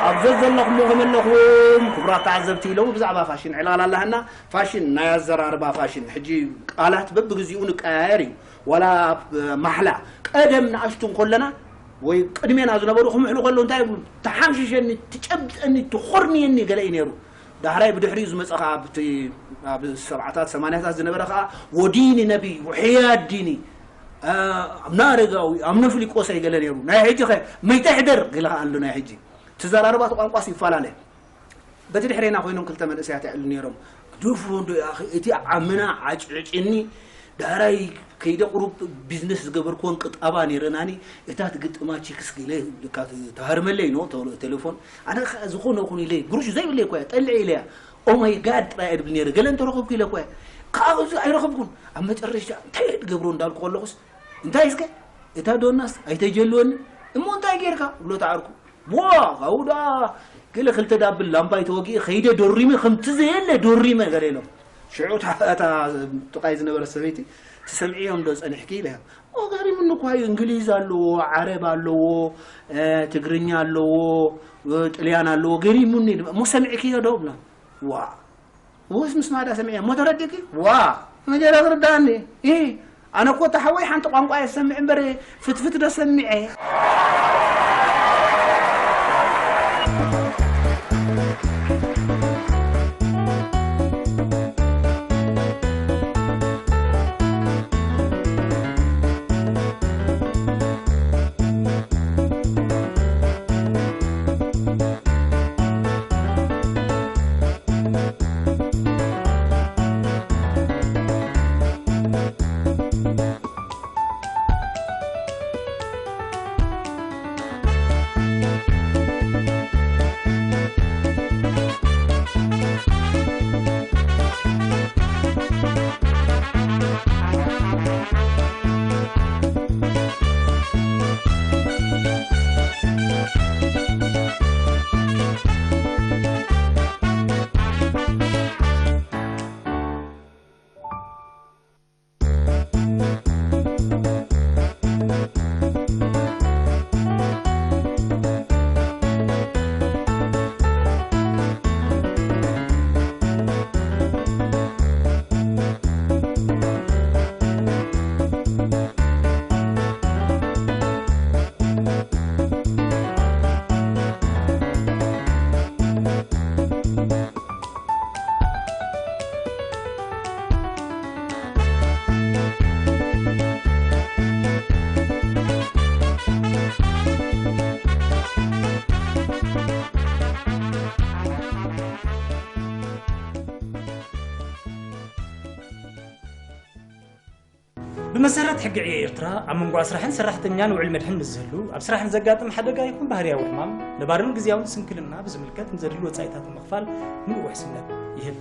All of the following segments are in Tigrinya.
ኣብ ዘዘለኹምዎ ከመለኹም ክቡራት ተዓዘብቲ፣ ሎሚ ብዛዕባ ፋሽን ዕላል ኣለና። ፋሽን፣ ናይ ኣዘራርባ ፋሽን። ሕጂ ቃላት በብግዚኡ ንቀያየር እዩ። ዋላ ኣብ ማሕላ፣ ቀደም ንኣሽቱ እንከለና ወይ ቅድሜና ዝነበሩ ክምሕሉ ከለዉ እንታይ ይብሉ? "ትሓምሽሸኒ፣ ትጨብጠኒ፣ ትኾርንየኒ" ገለ እዩ ነይሩ። ዳሕራይ ብድሕሪኡ ዝመጸ ኸኣ ኣብቲ፣ ኣብ ሰብዓታት ሰማንያታት ዝነበረ ኸኣ "ወዲኒ ነቢ፣ ውሕያት ዲኒ፣ ኣ-፣ ኣብነ ኣረጋዊ፣ ኣብነ ፍሊቆሰይ" ገለ ነይሩ። ናይ ሕጂ ኸ "መይተ ሕደር" ገለ ኸኣ ኣሎ ናይ ሕጂ። እቲ ዘራርባ እቲ ቋንቋስ ይፈላለ። በቲ ድሕሬና ኮይኖም ክልተ መንእሰያት የዕሉ ነይሮም። "ግደፎ እንዶ ያኺ፣ እቲ ዓምና ዓጭዕጭኒ፣ ዳሕራይ ከይደ ቁሩብ ቢዝነስ ዝገበርክወን ቅጣባ ነይረናኒ፣ እታ ትግጥማ ቺክስ" ገለ ኢልካ ትሃርመለይ ኖ ተ-፣ ቴሌፎን። ኣነ ኸኣ ዝኾነ ኹን ኢለ፣ ግሩሽ ዘይብለይ እኮ እያ፣ ጠልዕ ኢለያ። "ኦ ማይ ጋድ" ጥራይ እየ ድብል ነይረ። "ገለ እንተረኸብኩ" ኢለ እኮ እየ። ካብኡ እዚ ኣይረኸብኩን። ኣብ መጨረሻ እንታይ እየ ድገብሮ እንዳልኩ ከለኹስ፣ እንታይ እስከ፣ እታ ዶናስ ኣይተጀልወኒ፣ እሞ እንታይ ጌርካ? ብሎ ተዓርኩ። ዋ፣ ካብኡ ደኣ ገለ ክልተ ዳብል ላምባይ ተወጊኤ፣ ከይደ ዶሪመ፣ ከምቲ ዘየለ ዶሪመ ገለ ኢሎም። ሽዑ እታ፣ እታ ጥቓይ ዝነበረት ሰበይቲ፣ "ትሰምዕዮም ዶ ጸኒሕኪ?" ኢለያ። "ኦ፣ ገሪሙኒ እኳ እዩ፣ እንግሊዝ ኣለዎ፣ ዓረብ ኣለዎ፣ እ፣ ትግርኛ ኣለዎ፣ እ፣ ጥልያን ኣለዎ፣ ገሪሙኒ። እሞ ሰሚዕክዮ ዶ?" ብላ። ዋ፣ እወስ ምስማዕ ደኣ ሰሚዐ እሞ ተረዲእኪ? ዋ፣ መጀመርያ ክርድኣኒ። ኢ፣ ኣነ እኮ እታ ሓወይ ሓንቲ ቋንቋ እየ ዝሰምዕ እምበር ፍትፍት ዶ ሰሚዐ? ብመሰረት ሕጊ ዕዮ ኤርትራ፣ ኣብ መንጎ ኣስራሕን ሰራሕተኛን ውዕል መድሕን ምስ ዝህሉ፣ ኣብ ስራሕ ንዘጋጥም ሓደጋ ይኹን ባህርያዊ ሕማም፣ ነባርን ግዝያውን ስንክልና ብዝምልከት ንዘድሊ ወጻኢታት ንምኽፋል ምሉእ ውሕስነት ይህብ።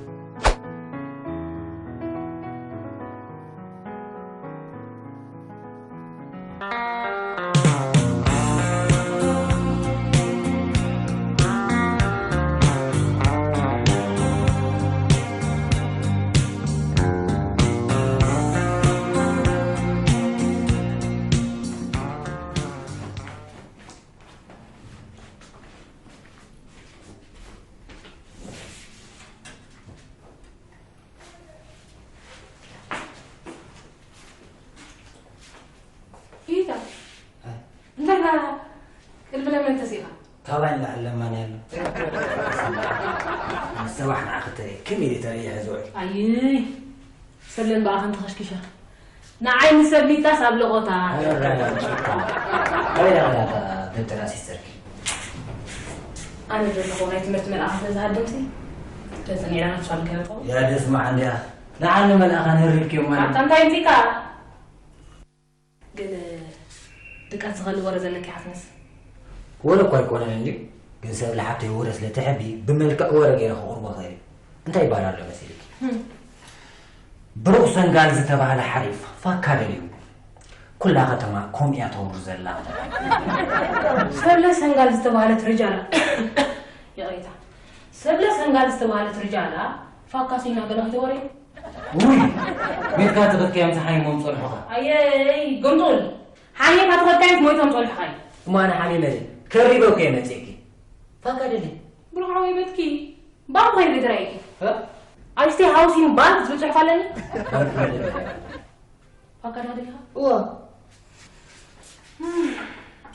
ጌታ፣ እንታይ ደኣ ቅድሚ ለመን ተሲኻ? ካባይ ንላዕሊ ለማኒ ኣሎ። ንሰባሕ ንዓ ክተርኢ፣ ከመይ ኢለ ተርእየ ሕዚ ውዕል? ኣይይ፣ ሰብለን ብኣኸን ተኸሽኪሻ። ንዓይ ንሰብ ሊጣስ ኣብ ለቖታ። ኣበይ ደኣ ደብተራ ሲስተርኪ? ኣነ ዘለኹ ናይ ትምህርቲ መልኣኽ ስለ ዝሃደምሲ፣ ተጸኒዕና ንሷ ንከይረኸቡ። ያ ደስ መዓ እንድያ። ንዓኒ መልኣኻ ነሪብክዮ ማለት። ኣታ እንታይ እንቲካ? ግን ድቃስ ዝኸሊ ወረ ዘለኪ ሓፍነስ። ወረ እኳ ኣይኮነን እንድዩ፣ ግን ሰብ ለሓብተይ ወረ ስለ ትሕቢ ብመልክዕ ወረ ገይረ ከቕርቦ እኽእል እየ። እንታይ ይበሃል ኣሎ መሲልኪ? ህም። ብሩኽ ሰንጋል ዝተባህለ ሓሪፍ ፋካ ደልዩ ኩላ ከተማ ከምኡ እያ ተውርር ዘላ። ሰብለ ሰንጋል ዝተባህለት ርጃላ። ይቕሬታ። ሰብለ ሰንጋል ዝተባህለት ርጃላ ፋካ ሲና ገለ ከይተወረየ። ውይ! ሜትካ ተኸድካዮም ዝሓይሞም ጸንሑኻ። ኣየይ፣ ጎንጦል። ሓኒኻ ተኸድካዮም ሞይቶም ጸንሑኻ እዩ። እሞ ኣነ ሓሚመ ድየ? ከሪበ እኮ እየ መጺኤኪ። ባካ ደሊ። ብሩኽ ሓወይ በትኪ። ባንክ ወይ ብድራይ? እ? I stay house in bank ዝብል ጽሑፍ ኣለኒ። ባንክ ወይ ብድራይ? ባካ ዶ ደሊኻ? እወ። እም፣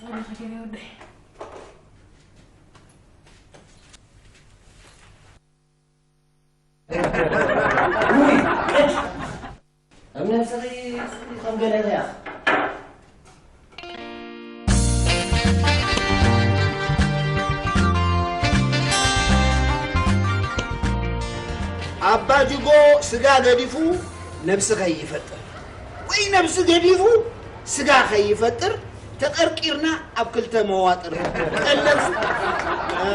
ወደ ኸቴ ወደ። ውይ፣ ቅጭ! ኣብ ነብስኺ ከም ገለ ርኣ። ኣባ ጅጎ ስጋ ገዲፉ ነብሲ ከይፈጥር፣ ወይ ነብሲ ገዲፉ ስጋ ከይፈጥር፣ ተቐርቂርና ኣብ ክልተ መዋጥር ቀለብ፣ እ፣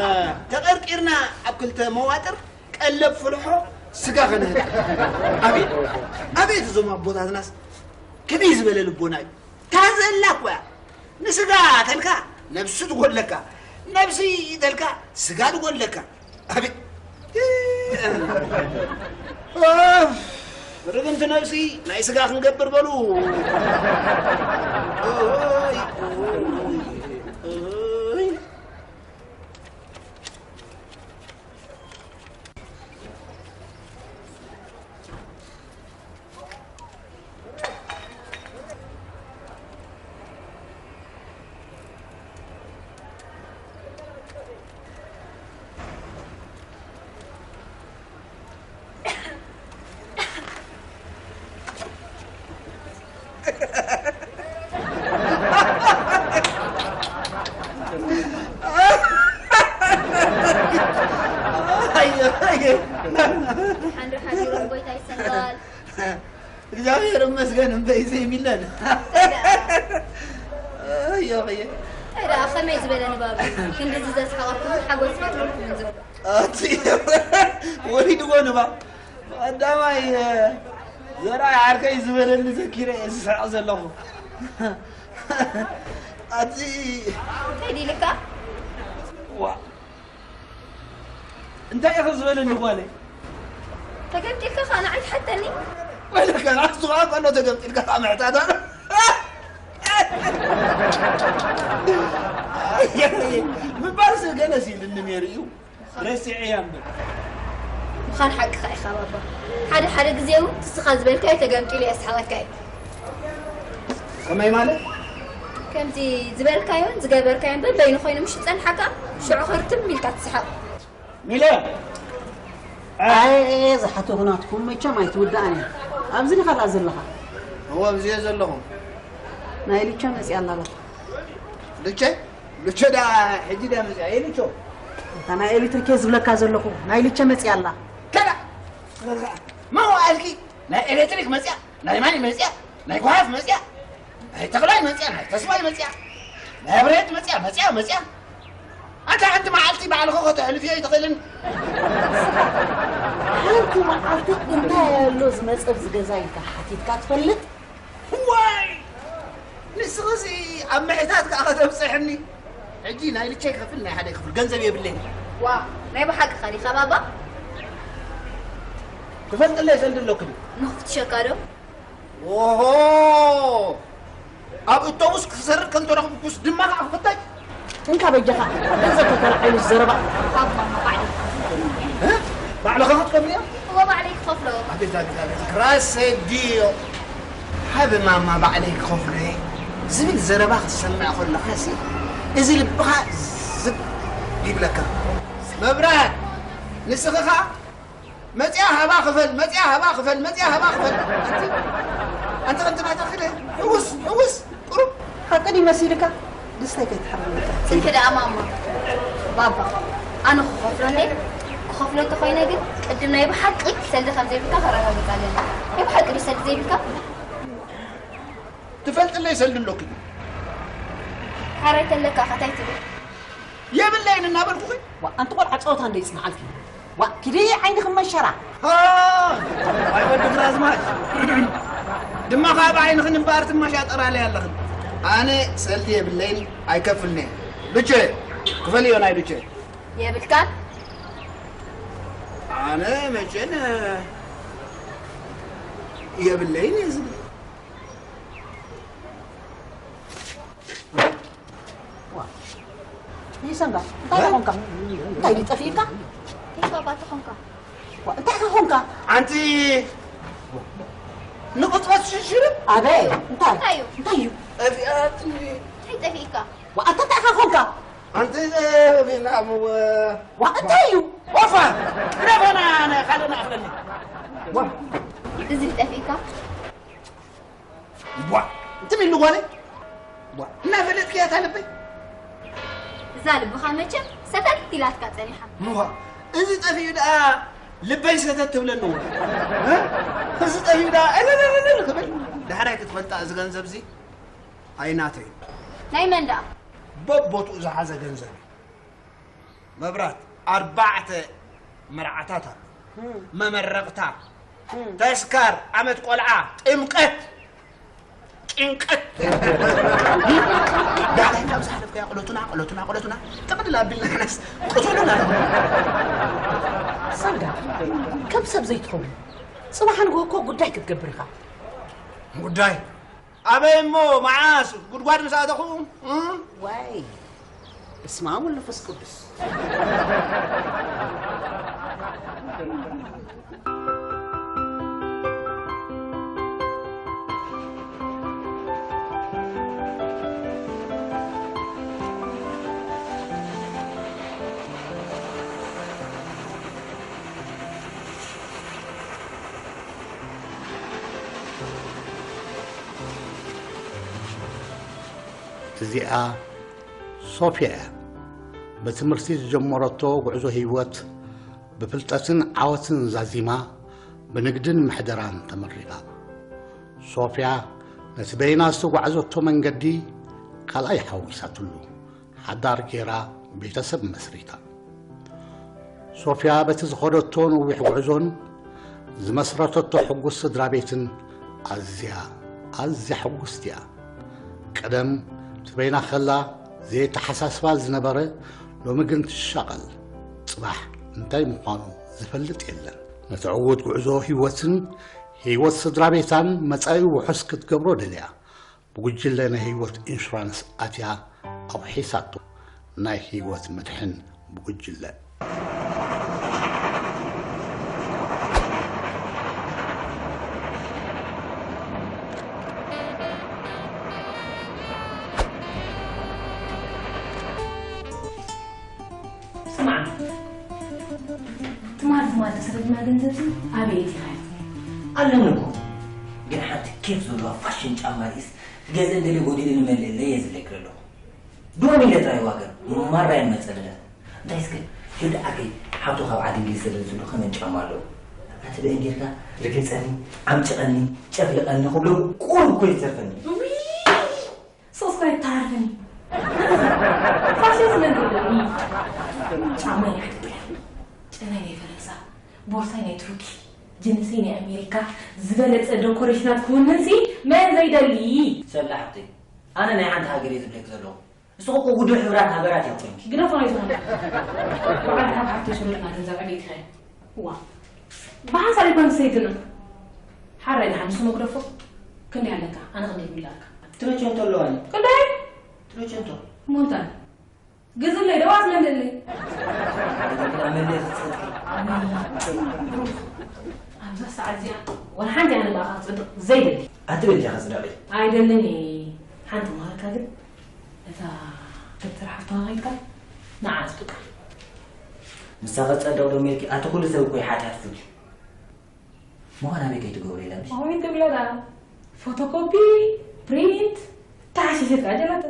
ተቐርቂርና ኣብ ክልተ መዋጥር ቀለብ ፍልሖ ስጋ ከነህድር። ኣቤት፣ ኣቤት እዞም ኣቦታትናስ ከመይ ዝበለ ልቦና እዩ። ታዘላ እኮ እያ። ንስጋ ተልካ ነብሲ ትጎድለካ፣ ነብሲ ተልካ ስጋ ትጎድለካ። ኣቤት። ኦፍ፣ ርግምቲ ነብሲ ናይ ስጋ ክንገብር በሉ። ኦይ፣ ኦይ። ሓንዶ ሓዲሮም ጎይታ ይሰንባል። እግዚኣብሔር ይመስገን እምበይ ዘይብለን። ኣዮ፣ ኣዮ። እንታይ ደኣ፣ ከመይ ዝበለ ንባብ እዩ? ክንድዚ ዘስሓቐኩም ሓጎስ ፈጢሩልኩም እንዝር። ኣቲ፣ ወሪድዎ ንባብ። ቀዳማይ፣ ዘርኣይ ዓርከይ ዝበለኒ ዘኪረ እየ ዝስሕቕ ዘለኹ። ኣቲ፣ እንታይ ዲልካ? ዋ፣ እንታይ ኢኺ ዝበለኒ ጓለይ? ተገምጢልካ ኸኣ ንዓይ ትሓተኒ? ወይለከ፣ ንዓሱ ኸኣ ከሎ ተገምጢልካ ኸኣ ምሕታት ኣሎ። ምባልስ ገለስ ኢልኒ ነይሩ እዩ። ረሲዐያ እምበር። ምዃን ሓቅኻ ኢኻ ባባ። ሓደ ሓደ ግዜ እውን ንስኻ ዝበልካዮ ተገምጢሉ የስሕቐካ እዩ። ከመይ ማለት? ከምቲ ዝበልካዮን ዝገበርካዮን በበይኑ ኮይኖም ምስ ዝጸንሓካ፣ ሽዑ ክርትም ኢልካ ትስሕቕ። ሚለ! ኣየ፣ ዝሓተኹ ናትኩም መቸም ኣይትውዳእን እያ። ኣብዚ ዲኻ ደኣ ዘለኻ? እወ፣ ኣብዚ እየ ዘለኹ። ናይ ልቸ መጺኣ ኣላ በል። ልቸ? ልቸ ደኣ ሕጂ ድያ መጺኣ? የይ ልቾ። እታ ናይ ኤሌክትሪክ እየ ዝብለካ ዘለኹ። ናይ ልቸ መጺኣ ኣላ። ከላ! መዋእልኪ ናይ ኤሌክትሪክ መጺኣ? ናይ ማይ መጽያ፣ ናይ ጓሓፍ መጽያ፣ ናይ ተኽላይ መጽያ፣ ናይ ተስፋይ መጽያ፣ ናይ ኣብርሄት መጽያ፣ መጽያ፣ መጽያ። ኣንታ ሓንቲ መዓልቲ ባዕልኺ ከተሕልፍዮ ኣይትኽእልን? ሓንቲ መዓልቲ እንታይ ኣሎ ዝመጸ ኣብዚ ገዛ ኢልካ ሓቲትካ ትፈልጥ? ዋይ! ንስኽሲ ኣብ ምሕታት ከኣ ከተብጽሕኒ። ሕጂ ናይ ልቸይ ክኸፍል ናይ ሓደ ክፍል ገንዘብ የብለይን። ዋእ፣ ናይ ብሓቅኻ ዲኻ ባባ? ትፈልጥለይ ሰልዲ ኣለኩ ድዩ? ንኽፍትሸካ ዶ? ኦሆ! ኣብ እቶቡስ ክሰርር ከም ተረኽብኩስ ድማ ከኣ ክፍተሽ? እንካ በጃኻ፣ ገንዘብ ተተላዒሉስ ዘረባ። ካብ ማማ ባዕለይ ክኸፍሎ። እ? ባዕልኻ ክትከፍልዮ? እወ፣ ባዕለይ ክኸፍሎ። ኣቤት፣ ኣቤት፣ ኣቤት፣ ክራሰ ዲዮ። ሃበ ማማ ባዕለይ ክኸፍሎ እየ ዝብል ዘረባ ክትሰምዕ ከለኻሲ፣ እዚ ልብኻ ዝብ ይብለካ። መብራት፣ ንስኺ ኸኣ መጽያ ሃባ ክፈል፣ መጽያ ሃባ ክፈል፣ መጽያ ሃባ ክፈል። ኣንቲ፣ ኣንቲ ከምቲ ናታ ክደ፣ ሕውስ፣ ሕውስ፣ ቁሩብ። ሓቂ ድዩ መሲልካ? ድስተይ ከይትሕርምካ። ስልኪ ደኣ ማማ። ባባ፣ ኣነ ክኸፍሎ እንዴ? ክኸፍሎ እንተኾይነ ግን ቅድም ናይ ብሓቂ ሰልዲ ከም ዘይብልካ ከረጋግጽ ኣለኒ። ናይ ብሓቂ ድዩ ሰልዲ ዘይብልካ? ትፈልጥለይ ሰልዲ ኣሎኪ ድዩ? ሓራይ ተለካ ከ ታይ ትብል? የብለይን እናበልኩኺ። ዋ፣ ኣንቲ ቆልዓ ጸወታ እንደ ይጽንሓልኪ። ዋ፣ ኪዲ ዓይንኺ መሸራ። ሃ! ኣይ ወዲ ግራዝማች። ድማ ካብ ዓይንኽን እምበኣር ትመሻጠራለይ ኣለኽን። ኣነ ሰልዲ የብለይን ኣይከፍልን'የ። ዱቼ፣ ክፈልዮ ናይ ዱቼ። የብልካን? ኣነ መቸን የብለይን እየ ዝብል። ዋ፣ ይህ ሰንበት እንታይ ኾንካ? እንታይ ድዩ ጠፊእካ? እንታይ ባባ ተኾንካ? ዋ፣ እንታይ ኾንካ? ኣንቲ ንቕጽበት ሽሽር ኣበይ? እንታይ እንታይ እዩ? እንታይ እዩ? ጠፊኣትኒ። እንታይ ጠፊእካ? ዋ፣ ኣንተ እንታይ ኾንካ? ኣንቲ ጠፊእና ምወ ዋ፣ እንታይ እዩ? ኦፋ ግደፈና፣ ኣነ ካልእ ንኣኽለኒ። ዋ እዚ ጠፊእካ? ቧ ትም ኢሉ ጓለይ ቧ እናፈለጥክያ እታ ልበይ እዛ ልብኻ መቸም ሰተት ኢላትካ ጸኒሓ። ምዃ እዚ ጠፊኡ ደኣ ልበይ ሰተት ትብለኒ እዋ እ? እዚ ጠፊኡ ደኣ እልልልልል ክብል ዳሕራይ ክትፈልጣ እዚ ገንዘብ እዚ ኣይናተይ ናይ መን ደኣ? በቦትኡ ዝሓዘ ገንዘብ እዩ። መብራት ኣርባዕተ መርዓታት ኣሎ። መመረቕታ፣ ተስካር፣ ዓመት ቆልዓ፣ ጥምቀት፣ ጭንቀት። ዳላይ ካብ ዝሓለፍካዮ ቅለቱና ቅለቱና ቅለቱና ጥቕልል ኣቢልና ሓናስ ቅተሉና። ሰንጋ ከም ሰብ ዘይትኸውን ጽባሕ ንግሆ እኮ ጉዳይ ክትገብር ኢኻ። ጉዳይ ኣበይ እሞ መዓስ ጉድጓድ ምስ ኣተኹ? እም? ዋይ በስመ ኣብ ወመንፈስ ቅዱስ። እዚኣ ሶፍያ እያ። ብትምህርቲ ዝጀመረቶ ጉዕዞ ህይወት ብፍልጠትን ዓወትን ዛዚማ ብንግድን ምሕደራን ተመሪቓ። ሶፍያ ነቲ በይና ዝተጓዕዘቶ መንገዲ ካልኣይ ሓዊሳትሉ። ሓዳር ጌራ ቤተሰብ መስሪታ። ሶፍያ በቲ ዝኸደቶ ነዊሕ ጉዕዞን ዝመስረተቶ ሕጉስ ስድራ ቤትን ኣዝያ ኣዝያ ሕጉስቲ እያ። ቀደም ትበይና ከላ ዘየተሓሳስባ ዝነበረ ሎሚ ግን ትሻቐል። ጽባሕ እንታይ ምዃኑ ዝፈልጥ የለን። ነቲ ዕዉት ጉዕዞ ህይወትን ህይወት ስድራ ቤታን መጻኢ ውሑስ ክትገብሮ ደልያ። ብጉጅለ ናይ ህይወት ኢንሹራንስ ኣትያ ኣውሒሳቶ ናይ ህይወት መድሕን ብጉጅለ። ስማዕ ትማል ትማል ተሰደድና ገንዘብ ኣበይ እቲኻዮ? ኣለኒ እኮ ግን ሓንቲ ኬፍ ዘለዋ ፋሽን ጫማ ርኢስ ክገዝእ እንደልየ ጎዲሉ ንመልእለይ እየ ዝብለኪ ዘለኹ። ዶም ኢለ ጥራይ ዋገን ማራ እየን መጸለላት። እንታይ እስከ ሄድ ዓርከይ ሓብቱ ካብ ዓዲ እንግሊዝ ተደልትሉ ከመን ጫማ ኣለዉ። ኣቲ ብእን ጌርካ ርገጸኒ፣ ዓምጭቐኒ፣ ጨፍልቐኒ ክብሎ ቁሩብ እኮ ይተርፈኒ። ሱስ ኮይት ታርፍኒ ፋሽን ስለዝብለኒ ጫማይ ናይ ዓዲ ጥልያን ጨናይ ናይ ፈረንሳ ቦርሳይ ናይ ቱርኪ ጅንሰይ ናይ ኣሜሪካ ዝበለፀ ደኮሬሽናት ክውንንሲ መን ዘይደሊ ሰብለ ሓፍተይ ኣነ ናይ ሓንቲ ሃገር እየ ዝብለክ ዘለኹ ንስኹ እኮ ውድብ ሕቡራት ሃገራት እየ ኮይንኪ ግደፎ ናይ ዝኾነ በዓል ካብ ሓፍተይ ሽሩጥና ገንዘብ ዕቤት ኢኸ እዋ ብሓንሳብ ኣይኮን ዝሰይድና ሓራይ ደሓን ንሱ መጉደፎ ክንደይ ኣለካ ኣነ ክንደይ ይብላካ ትረቸንቶ ኣለዋኒ ክንደይ ትረቸንቶ ሞልታን ግዝለይ ደዋት መልእለይ መለስ ጸድቂ ኣብዛ ሰዓት እዚኣ ወላ ሓንቲ ኣነ ብኣኻ ክጽድቕ ዘይደሊ ኣትበል ዲኻ ጽደቒ ኣይደልን እየ ሓንቲ ማለካ ግን እታ ደብተር ሓፍትና ከይድካ ንዓ ኣጽድቃ። ንሳ ከጸድቕ ዶ ሜልኪ ኣቲ ኩሉ ሰብ እኮ እዩ ሓጢኣት ፍትዩ። ምዃን ኣበይ ከይትገብሮ ኢላ ምሽ? ኣበይ ትብለዳ? ፎቶኮፒ፣ ፕሪንት፣ ተሓሲሰት ኣጀላተ።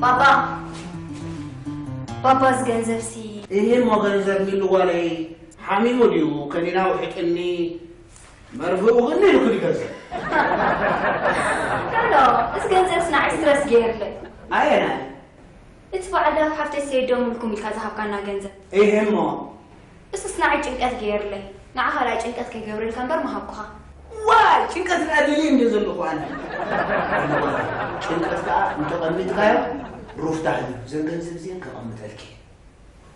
ባባ ባባ እዚ ገንዘብ ሲ እሂ እሞ ገንዘብ ሚሉ ጓለይ ሓሚሙ ድዩ ከኒና ውሒጥኒ መርፍኡ ግን ኢሉ ክዲ ገንዘብ ኖ እዚ ገንዘብ ሲ ንዓይ ስትረስ ገይርለይ ኣየናይ እቲ በዓል ዳዊት ሓፍተይ ሰየዶምልኩም ኢልካ ዝሃብካና ገንዘብ እሂ እሞ እሱስ ንዓይ ጭንቀት ገይርለይ ንዓ ካልኣይ ጭንቀት ከይገብረልካ እምበር ምሃብኩኻ። ዋይ ጭንቀት ደኣ ደልየ እንድየ ዘለኹ ኣነ። ጭንቀት ከኣ እንተቐሚጥካዮ ሩፍታህ እዩ። እዘን ገንዘብ እዚአን ከቐምጠልኪ እየ።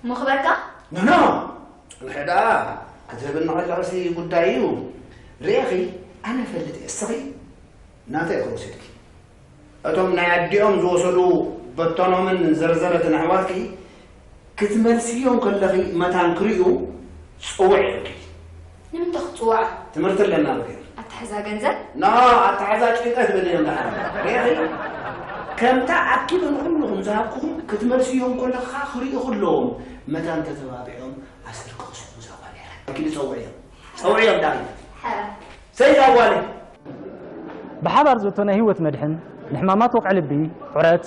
ምኽበርካ? ኖ ኖ ጽንሒ ደኣ ክትህብኒ ከለኽሲ ጉዳይ እዩ። ርኢኺ፣ ኣነ እፈልጥ እየ፣ እስኺ ናተይ ኢኺ ወሲድኪ። እቶም ናይ ኣዲኦም ዝወሰዱ በተኖምን ዘርዘረትን ኣሕዋትኪ ክትመልስዮም ከለኺ መታን ክሪኡ ጽውዕ ኢልኪ። ንምንታይ ክጽዋዕ? ትምህርቲ ኣለና ብገር። ኣተሓዛ ገንዘብ? ኖ፣ ኣተሓዛ ጭንቀት በልዮም ደሓን። ርኢኺ፣ ከምታ ኣኪበ ንኹልኹም ዝሃብኩኹም ክትመልስዮም ከለኻ ክሪኡ ከለዎም መታን ተተባቢዖም ኣሰር ክቕስሙ እዛ ጓል እያ። ኣኪሉ ጸውዕዮም። ጸውዕዮም ዳኺ። ሓራ። ሰይ እዛ ጓል። ብሓባር ዘእቶ ናይ ህይወት መድሕን ንሕማማት ወቕዒ ልቢ፣ ሑረት፣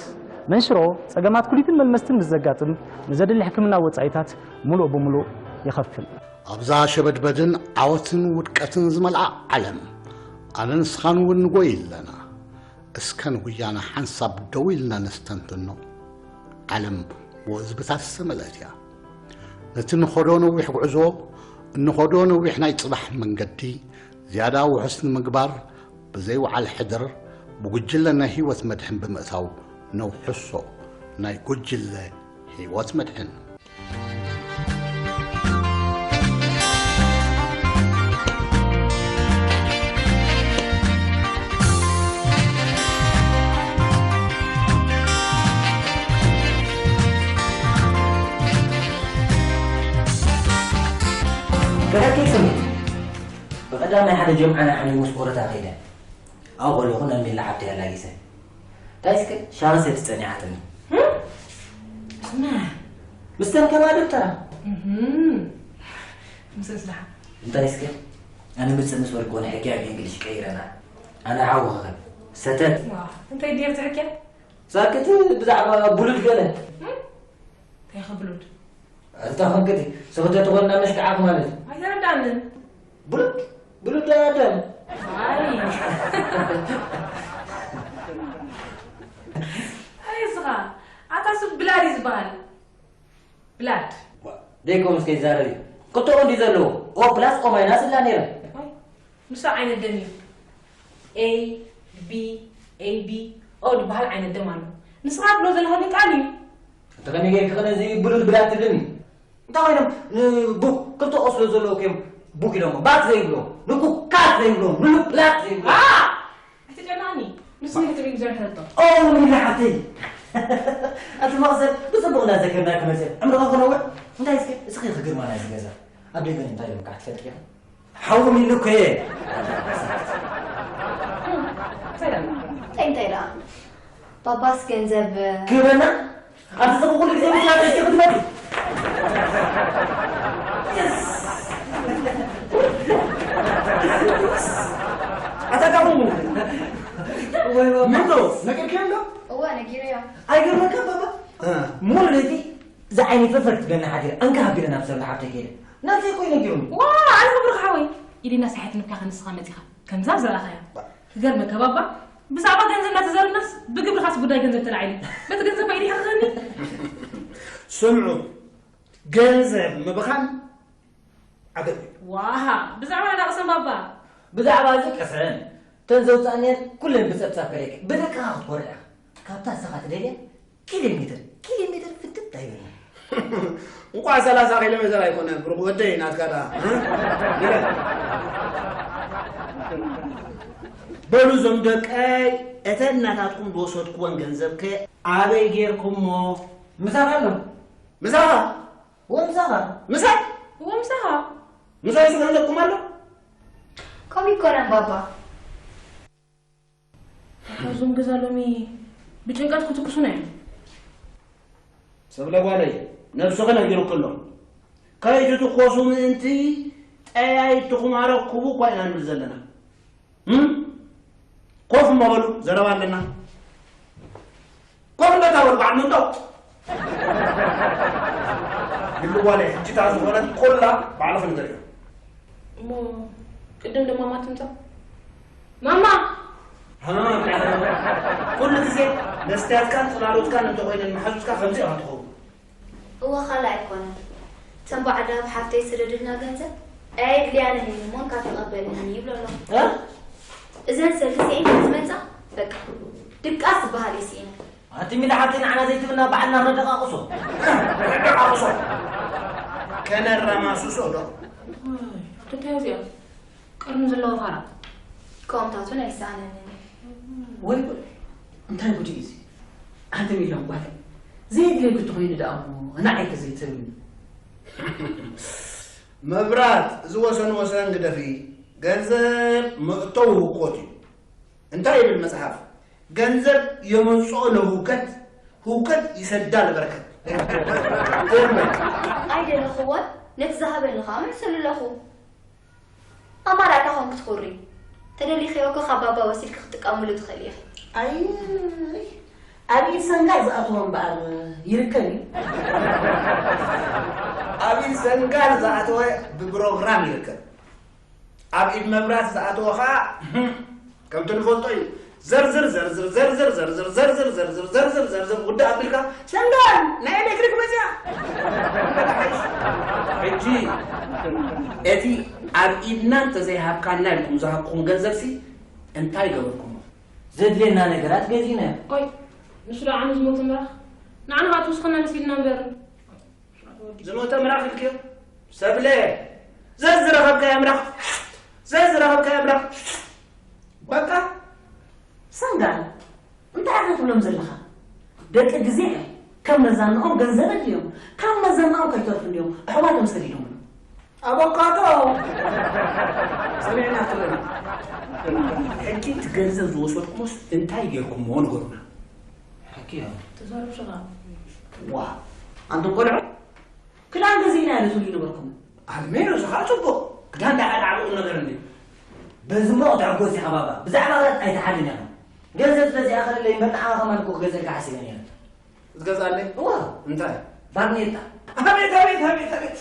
መንሽሮ፣ ጸገማት ኩሊትን መልመስትን ምስ ዘጋጥም ንዘድሊ ሕክምና ወጻኢታት ሙሉእ ብሙሉእ ይኸፍል። ኣብዛ ሸበድበድን ዓወትን ውድቀትን ዝመልኣ ዓለም፣ ኣነን ንስኻን እውን ንጎይ ኣለና። እስከ ንጉያና ሓንሳብ ደው ኢልና ነስተንትኖ። ዓለም ብህዝብታት ዝተመልአት እያ። ነቲ ንኸዶ ነዊሕ ጉዕዞ፣ እንኸዶ ነዊሕ ናይ ጽባሕ መንገዲ ዝያዳ ውሑስ ንምግባር፣ ብዘይ ወዓል ሕድር ብጉጅለ ናይ ህይወት መድሕን ብምእታው ነውሕሶ። ናይ ጉጅለ ህይወት መድሕን። ብሓቂ ስሙ፣ ብቐዳማይ ሓደ ጀምዓ ናይ ሓሚሙ ስፖረታ ከይደ። ኣብኡ ከለኹ ነሚላ ሓብተይ ኣላጊሰ። እንታይ እስከ ሻንስ እቲ ጸኒሓትኒ። ስማ፣ ምስተን ከማ ደብተራ። እህም። ምስ እስላሓ። እንታይ እስከ፣ ኣነ ምጽእ ምስ በልክዎ ንሕክያ ብእንግሊሽ ቀይረና። ኣነ ዓወኸኸ። ሰተት። ዋ፣ እንታይ ድየ ትሕክያ? ሳክት ብዛዕባ ብሉድ ገለ። እም? እንታይ ኸ ብሉድ? ኣታ ኸንክቲ፣ ሰኽተት ኾንና መሽክዓኽ ማለት። ኣይተረዳንን። ብሉድ? ብሉድ ኣደም። ኣይ። ኣይ፣ እስኻ፣ ኣታ እሱ ብላድ እዩ ዝበሃል። ብላድ። ዋ፣ ደይኮም እስከ ይዛረብ እዩ። ክልተኡ እንዲ ዘለዎ፣ ኦ ፕላስ ኦ ማይናስ እላ ነይረ። ኣይ፣ ንሱ ዓይነት ደም እዩ። ኤ፣ ቢ፣ ኤ ቢ፣ ኦ ዝበሃል ዓይነት ደም ኣሎ። ንስኻ ትብሎ ዘለኻ ግን ቃል እዩ። እንተ ከመይ ጌርኪ ኸ ነዚ ብሉድ ብላድ ትብልኒ? እንታይ ኮይኖም? ንቡክ ክልተ ኦ ስለ ዘለዎ እዮም ቡክ ኢሎሞ። ባት ዘይብሎ፣ ንኩክ ካት ዘይብሎ፣ ንሉክ ላት ዘይብሎ። ኣ! ኣይትጨናኒ። ንሱ ንክትብል እዩ ዘርሕረቶ። ኦ፣ ሚሊ ሓፍተይ። ኣቲ መቕሰብ፣ ብጽቡቕ እንዳዘከርና ክመጽእ። ዕምርኻ ክነውሕ። እንታይ እስከ፣ እስኺ ክግርማ ናይዚ ገዛ። ኣብ ደገ እንታይ ኢሎም ካሕ ትፈልጥ ኢኻ? ሓዎም ኢሉ እኮ እየ። እንታይ ደኣ? እንታይ፣ እንታይ ደኣ? ባባስ ገንዘብ ክህበና? ኣብዚ ጽቡቕ ኩሉ ግዜ ምስላ ተሽቲ ክትመጡ። የስ! ኣታ ካኹም ወይ ባባ። ምንዶ? ነጊርክዮም ዶ? እወ፣ ነጊረዮ። ኣይገርመካ ባባ? እ። ሙሉ ለይቲ ዝዓይኒ ፈፈር ትብለኒ ሓዲረ። እንካ ሃቢረ ናብ ሰብ ሓብተይ ከይደ። ናብዘይ እኮ እዩ ነጊሩኒ። ዋ፣ ኣነ ክብርኻ ሓወይ። ኢድና ሳሒት ንካ ክንስኻ መጺኻ። ከምዛ ዝረኣኻያ። ክገርመካ ባባ፣ ብዛዕባ ገንዘብ እናተዛረብናስ ብግብርኻስ ጉዳይ ገንዘብ ተላዒሉ። በቲ ገንዘብ ባይዲ ይሕኽኸኒ። ስምዑ፣ ገንዘብ ምብኻን ዓገብ እዩ። ዋሃ፣ ብዛዕባ ናዳ ቅሰን ባባ። ብዛዕባ እዚ ቅሰን፣ ተን ዘውፃእንየን ኩለን ብፀብፃብ ከለይከ፣ ብደቅኻ ክትኮርዕ ኢኻ። ካብታ ንስኻ ትደልያ ኪሎ ሜትር፣ ኪሎ ሜትር ፍትት ኣይበልና። እንቋዕ ሰላሳ ኪሎ ሜትር ኣይኮነ፣ ብሩኽ ወደይ፣ ናትካ ደኣ፣ እ? ንገር። በሉ እዞም ደቀይ፣ እተን ናታትኩም ዝወሰድኩወን ገንዘብ ከ ኣበይ ጌርኩሞ? ምሳኻ ኣሎ። ምሳኻ? ወምሳኻ? ምሳይ? ወምሳኻ? ምሳይ ስለ ዘለኩም ኣሎ? ከምኡ ይኮነን ባባ። ኣታ እዞም ገዛ ሎሚ ብጭንቀት ክትኩሱና እዮም። ሰብለ ጓለይ፣ ነብስኺ ነጊሩኪ ኣሎ። ከይትትኮሱ ምእንቲ ጠያይትኹም ኣረክቡ እኳ ኢና ንብል ዘለና። እም? ኮፍ እሞ በሉ፣ ዘረባ ኣለና። ኮፍ እንዳታ በሉ፣ በዓል መንዶ። ይብሉ ጓለይ፣ ሕጂ እታ ዝኾነት ኮላ ባዕልኺ ንገርዮ። እሞ ቅድም ድማ ማማ ትምጻእ። ማማ! ሃ፣ ኩሉ ግዜ መስትያትካን ጽላሎትካን እንተኾይነን መሓዙትካ ከምዚ ኢኻ ትኸውን። እወ፣ ካልእ ኣይኮነን። እተን ባዕዳ ኣብ ሓፍተይ ዝሰደድልና ገንዘብ ኣየድልያንን እየን እሞ እንካ ተቐበልኒ ይብሎ ኣሎ። እ? እዘን ሰልዲ ስዒን ዝመጻ በቃ ድቃስ ዝበሃል እዩ ስኢነ። ኣቲ ሚሊ ሓብተይ ንዓና ዘይትብልና ባዕልና ክነደቃቕሶ። ከነደቃቕሶ። ከነረማስሶ ዶ? እንታይ እዚኣ? ቀርኒ ዘለዎ ፋራ። ከምኡታት እውን ኣይሰኣነንን እዩ። ወይ ጉድ! እንታይ ጉድ እዩ እዚ? ኣንተ ሚሊዮን ጓለይ፣ ዘየድልየኪ እንተኾይኑ ደኣ እሞ ንዓይ ተዘይትህብኒ። መብራት፣ እዚ ወሰን ወሰን ግደፊ። ገንዘብ መእተዊ ህውከት እዩ። እንታይ ይብል መጽሓፍ? ገንዘብ የመጽኦ ለህውከት፣ ህውከት ይሰዳ ለበረከት። ኣይደለኽዎን፣ ነቲ ዝሃበኒ ኸኣ መልሰሉ ኣለኹ። ኣማራጭ ዳኾን ክትኹሪ? ተደሊኽዮ እኮ ካብ ባባ ወሲድኪ ክትጥቀምሉ ትኽእሊ ኢኺ። ኣይ ኣብ ኢድ ሰንጋል ዝኣተወ እምበኣር ይርከብ እዩ። ኣብ ኢድ ሰንጋል ዝኣተወ ብፕሮግራም ይርከብ። ኣብ ኢድ መብራት ዝኣተወ ኸዓ ከምቲ ንፈልጦ እዩ። ዘርዝር ዘርዝር ዘርዝር ዘርዝር ዘርዝር ዘርዝር ዘርዝር ዘርዝር ውድእ ኣቢልካ ሰንጋል ናይ ኤሌክትሪክ መፅያ። ሕጂ እቲ ኣብ ኢድና እንተዘይሃብካና ኢልኩም ዝሃብኩኹም ገንዘብሲ እንታይ ገበርኩሞ? ዘድልየና ነገራት ገዚእና። ቆይ ንሱ ዶ ዓኑ ዝሞተ ምራኽ ንዓና ኸዓ ትውስኸና መሲልና እምበር። ዝሞተ ምራኽ ኢልክዮ? ሰብለ! ዘዝረኸብካዮ ምራኽ! ዘዝረኸብካዮ ምራኽ! በቃ! ሰንጋል እንታይ ኢኻ ትብሎም ዘለኻ? ደቂ ግዜ እዮም። ከም መዛንኦም ገንዘብ ኣድልዮም ካብ መዘናኦም ከይተርፉ እንድዮም ኣሕዋቶም ሰዲዶምሎም። ኣቦካቶ! ሰሚዕና ትብለና። ሕጂ እቲ ገንዘብ ዝወሰድኩሞስ እንታይ ጌርኩሞ ንገሩና። ሓቂ እያ። ተዛረብ ሽኻ። ዋ ኣንቱም ቆልዑ ክዳን ገዚእና ኢና ትብሉ ነበርኩም። ኣሜን እዚ ከዓ ፅቡቅ ክዳን ዳሓ ዓብቁ ነገር እንዲ በዚ እሞ ክትዕጎስ ኢኻ ባባ ብዛዕባ ክዳን ኣይትሓልን ኢኻ ገንዘብ ስለዚኣኸለለይ እምበር ንዓኻ ከማን እኮ ክገዝእልካ ሓሲበ ነይረ። ክትገዝኣለይ? እዋ እንታይ? ባርኔጣ። ኣቤት ኣቤት ኣቤት ኣቤት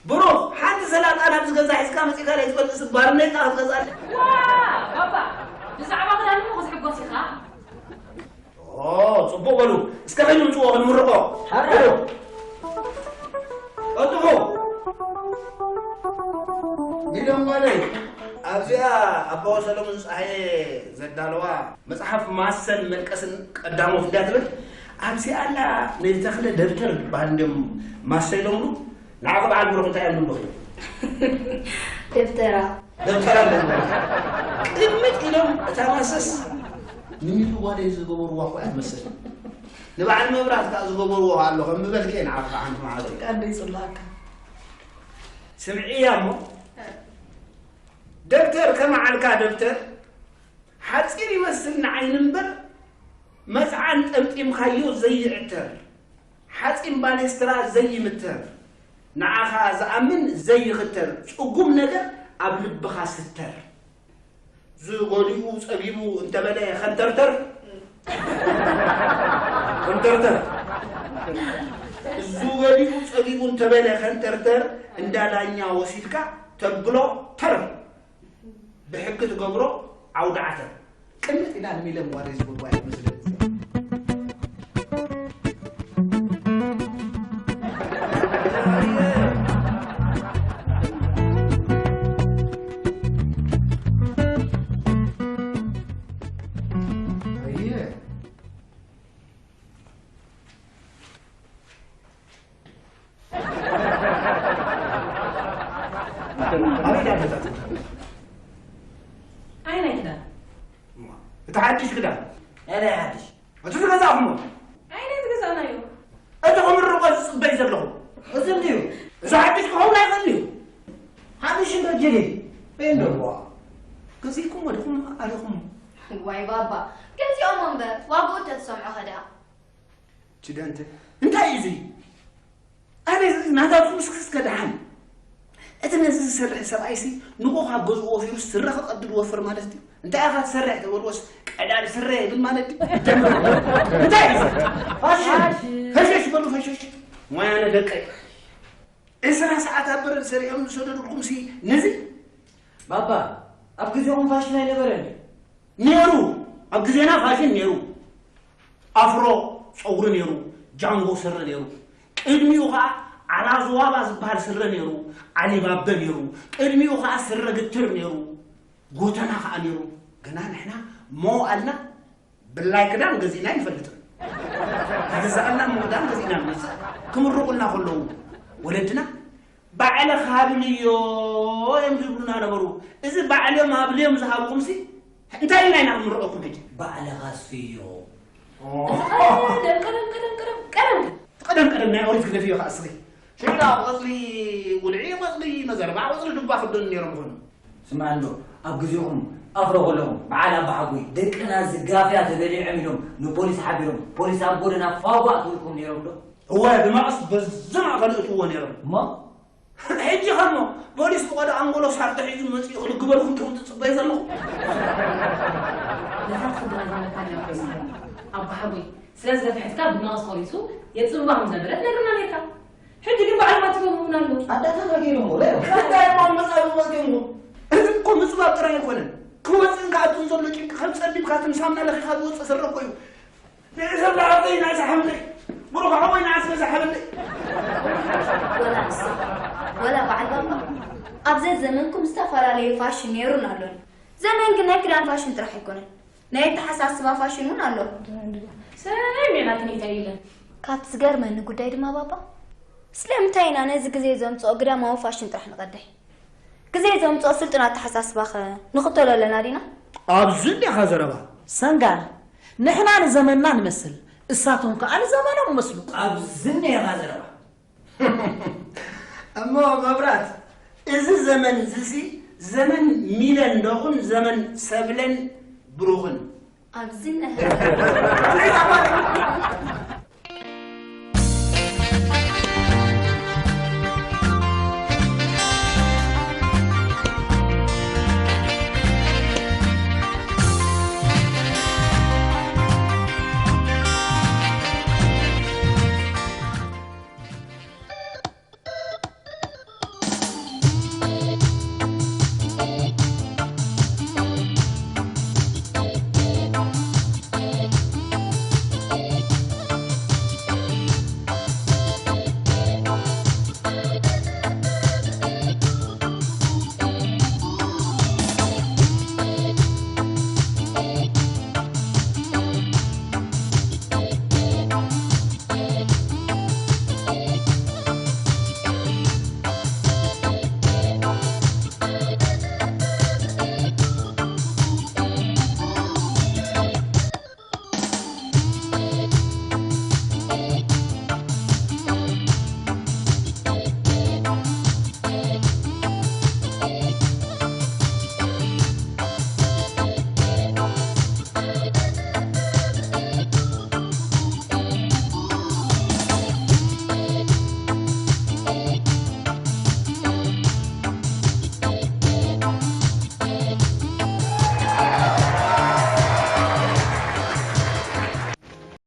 ብሩኽ ሓንቲ ሰላጣ ናብዚ ገዛ ሒዝካ መፂእካ ናይ ትፈልጥስ ባርኔጣ ክትገዝኣለይ? ዋ ባባ ብዛዕባ ክዳን እሞ ክትሕጎስ ኢኻ። ኦ ፅቡቕ በሉ እስከ ከይዱ ምፅዎ ክንምርቖ። ሓራ። በሉ ቀልጥፉ። ሚሎም ጓለይ ኣብዚኣ ኣቦ ሰለሙን ፀሃየ ዘዳለዋ መፅሓፍ ማሰን መልቀስን ቀዳሞት እንዳ ትብል ኣብዚኣ ኣላ ነዚ ተኽለ ደብተር ዝበሃል እንድዮም ማሰ ኢሎምሉ ንዓኺ በዓል ብሩኽ እንታይ እዮም ዝብሉኺ? ደብተራ። ደብተራ ኣለዎ። ቅድሚት ኢሎም እታ ማሰስ ንሚሉ ጓለይ ዝገበርዋ እኮ እያ ትመስል። ንበዓል መብራት ከዓ ዝገበርዎ ኣሎ ከም ምበልኪ እየ ንዓኺ ከዓ ሓንቲ መዓልቲ። ቃል ዶ ይፅላእካ? ስምዕያ እሞ ደብተር ከመዓልካ ደብተር ሓፂር ይመስል ንዓይኒ እምበር መፅዓን ጠምጢምካዮ ዘይዕተር ሓፂን ባሌስትራ ዘይምተር ንዓኻ ዝኣምን ዘይኽተር ፅጉም ነገር ኣብ ልብኻ ስተር ዝጎሊኡ ፀቢቡ እንተበለ ኸንተርተር ኸንተርተር ዝጎሊኡ ፀቢቡ እንተበለ ኸንተርተር እንዳ ዳኛ ወሲድካ ተብሎ ተር ብሕጊ ትገብሮ ዓውዲ ዓተር ቅምጥ ኢላ ንሚለ ምዋደይ ዝብል ጓል መስለኒ። ኣበይ ድያ ገዛ ትብላ? ኣየናይ ክዳን? እማ፣ እቲ ሓድሽ ክዳን። ኣየናይ ሓድሽ? እቲ ዝገዛእኹሞ። ኣየናይ ዝገዛእናዮ? እቲ ክምርቆ ዝጽበይ ዘለኹ። እዚ እንድዩ። እዚ ሓድሽ ክኸውን ኣይኽእልን እዩ። ሓድሽ እንዶ ጅሊ። በይ እንዶ። እዋ፣ ገዚእኩሞ ዲኹም ኣለኹም? ዋይ ባባ፣ ገዚኦም እምበር፣ ዋግኡ እንተትሰምዖ ኸ ደኣ? ችደንተ እንታይ እዩ እዚ? ኣነ እዚ ናታቱ ምስክስከ ደሓን እቲ ነዚ ዝሰርሕ ሰብኣይሲ ንቑ ካብ ገዝኡ ወፊሩስ ስረ ክቐድድ ወፍር ማለት ድዩ? እንታይ ኢኻ ትሰርሕ ተበልዎስ ቀዳድ ስረ የብል ማለት ድዩ? ደምር እንታይ እዩ እዚ? ፋሽን ፈሸሽ በሉ ፈሸሽ ሞያነ ደቀይ ዕስራ ሰዓት ኣብ በረድ ሰሪዖም ዝሰደዱልኩምሲ ነዚ ባባ ኣብ ግዜኹም ፋሽን ኣይነበረን እዩ። ነይሩ ኣብ ግዜና ፋሽን ነይሩ ኣፍሮ ፀጉሪ ነይሩ ጃንጎ ስረ ነይሩ ቅድሚኡ ከዓ ዓላዝዋባ ዝበሃል ስረ ነይሩ ዓሊባበ ነይሩ ቅድሚኡ ከዓ ስረ ግትር ነይሩ ጎተና ከዓ ነይሩ ግና ንሕና መዋእልና ብላይ ክዳን ገዚእና ኣይንፈልጥን ዝግዛኣልና እሞ ክዳን ገዚእና ንመፅእ ክምርቑልና ከለዉ ወለድና ባዕልኻ ኣብልዮ እዮም ዝብሉና ነበሩ። እዚ ባዕልዮም ኣብልዮም ዝሃብኹምሲ እንታይ ኢልና ኢና ክንምርቐኩም ሕጂ? ባዕልኻ ስፍዮ። ቀደም ቀደም ቀደም ቀደም ቀደም ቀደም ቀደም ናይ ኦሪት ግደፍዮ ከኣ እስኺ። ሽላ ቆጽሊ ጉልዒ፣ ቆጽሊ መዘርባዕ፣ ቆጽሊ ዱባ ክደኑ ነይሮም ይኾኑ። ስማዕ እንዶ ኣብ ግዜኹም ኣፍሮ ከለኹም በዓል ኣባሓጎይ ደቅና ዝጋፍያ ተበሊዖም ኢሎም ንፖሊስ ሓቢሮም ፖሊስ ኣብ ጎደና ፋጓ ትብልኩም ነይሮም ዶ? እወ ብመቐስ በዚ ማእኸል እእትዎ ነይሮም። እሞ ሕጂ ኸሞ ፖሊስ ብቐዶ ኣንጎሎ ሳርዶ ሒዙ መፂኡ ክልግበልኩም ትኹም ትፅበዩ ዘለኹም። ነታ ትኽብራ ዘለካ ኣለዋ ኣባሓጎይ ስለ ዝገፍሐትካ ብመቐስ ፖሊሱ የፅብባ ከም ዘበለ ትነግርና ነርካ። ሕጂ ግን ባዕሎም ኣትዮም ይብሉና ኣለዉ። ኣዳታና ገይሮምዎ እንታይ እሞ መፃሉ ወፂኦምዎ። እዚ እኮ ምፅባብ ጥራይ ኣይኮነን፣ ክወፅእን ክኣቱን ዘሎ ጭንቂ ከም ፀቢብካ ትምሳምና ለኺኻ ዝወፅእ ስረ እኮ እዩ። ንእሰብ ዝሓብተይ ንእሰ ሓብተይ፣ ብሩኽ ሓወይ ንኣስበ ዝሓበለይ። ወላ ንሳ ወላ በዓል ባባ ኣብ ዘዘመንኩም ዝተፈላለዩ ፋሽን ነይሩን ኣሎን። ዘመን ግን ናይ ክዳን ፋሽን ጥራሕ ኣይኮነን፣ ናይ ኣተሓሳስባ ፋሽን እውን ኣሎ። ሰይ ሜላት እንታይ ኢለን? ካብቲ ዝገርመኒ ጉዳይ ድማ ባባ ስለምንታይ ኢና ነዚ ግዜ ዘምፅኦ ግዳማዊ ፋሽን ጥራሕ ንቐድሕ? ግዜ ዘምፅኦ ስልጡን ኣተሓሳስባኸ ንኽተሎ ኣለና ዲና? ኣብዚ እኒኻ ዘረባ። ሰንጋል፣ ንሕና ንዘመንና ንመስል፣ እሳቶም ከኣ ንዘመኖም ይመስሉ። ኣብዚ እኒኻ ዘረባ። እሞ መብራት፣ እዚ ዘመን እዚሲ ዘመን ሚለን ዶኹን ዘመን ሰብለን ብሩኽን? ኣብዚ እኒኻ